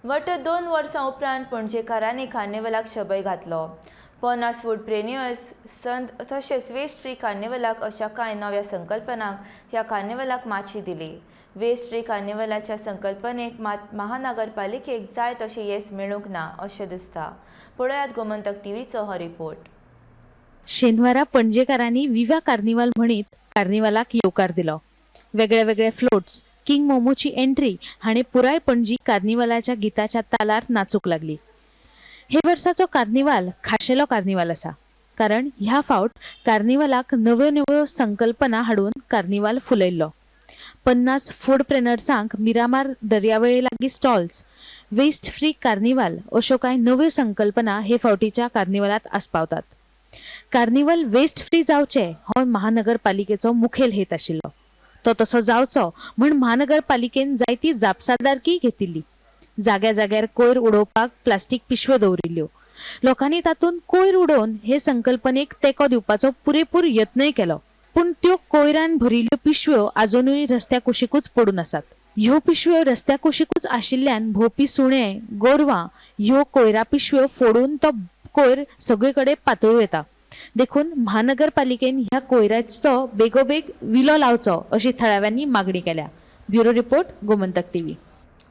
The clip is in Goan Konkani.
वट्ट 2 वर्सां उपरांत पणजेकारांनी कार्निवलाक शबय घातलो. 50 फूडप्रेन्युअर्स संद तशेंच वेस्ट फ्री कार्निवलाक अशा कांय नव्या संकल्पनांक ह्या कार्निवलाक माची दिली. वेस्ट फ्री कार्निवलाच्या संकल्पनेक मात महानगरपालिकेक जाय तशें येस मेळूंक ना अशें दिसता. पळयात गोमंतक टीव्हीचो हो रिपोर्ट. शेनवारा पणजेकारांनी विवा कार्निवाल म्हणीत कार्निवालाक येवकार दिलो. वेगळे वेगळे फ्लोट्स, किंग मोमोची एंट्री हाणें पुराय पणजी कार्निवालाच्या गिताच्या तालार नाचूंक लागली. हे वर्साचो कार्निवाल खाशेलो कार्निवाल आसा, कारण ह्या फावट कार्निवालाक नव्यो नव्यो संकल्पना हाडून कार्निवाल फुलयल्लो. 50 फूड प्रेनर्सांक मिरामार दर्यावेळे लागीं स्टॉल्स, वेस्ट फ्री कार्निवाल अश्यो कांय नव्यो संकल्पना हे फावटीच्या कार्निवालांत आस्पावतात. कार्निवल वेस्ट फ्री जावचे हो महानगरपालिकेचो मुखेल हेत आशिल्लो. तो तसो जावचो म्हूण महानगरपालिकेन जायती जापसालदारकी घेतिल्ली. जाग्या जाग्यार कोयर उडोवपाक प्लास्टीक पिशव्यो दवरिल्ल्यो. लोकांनी तातूंत कोयर उडोवन हे संकल्पनेक तेंको दिवपाचो पुरेपूर यत्नय केलो. पूण त्यो कोयरान भरिल्ल्यो पिशव्यो आजुनूय रस्त्या कुशीकूच पडून आसात. ह्यो पिशव्यो रस्त्या कुशीकूच आशिल्ल्यान भोंवपी सुणे, गोरवां ह्यो कोयरा पिशव्यो फोडून तो कोयर सगळे कडेन पातळूं येता. देखून महानगरपालिकेन ह्या कोयराचो बेगोबेग विलो लावचो अशी थळाव्यांनी मागणी केल्या. Bureau report, Gomantak TV.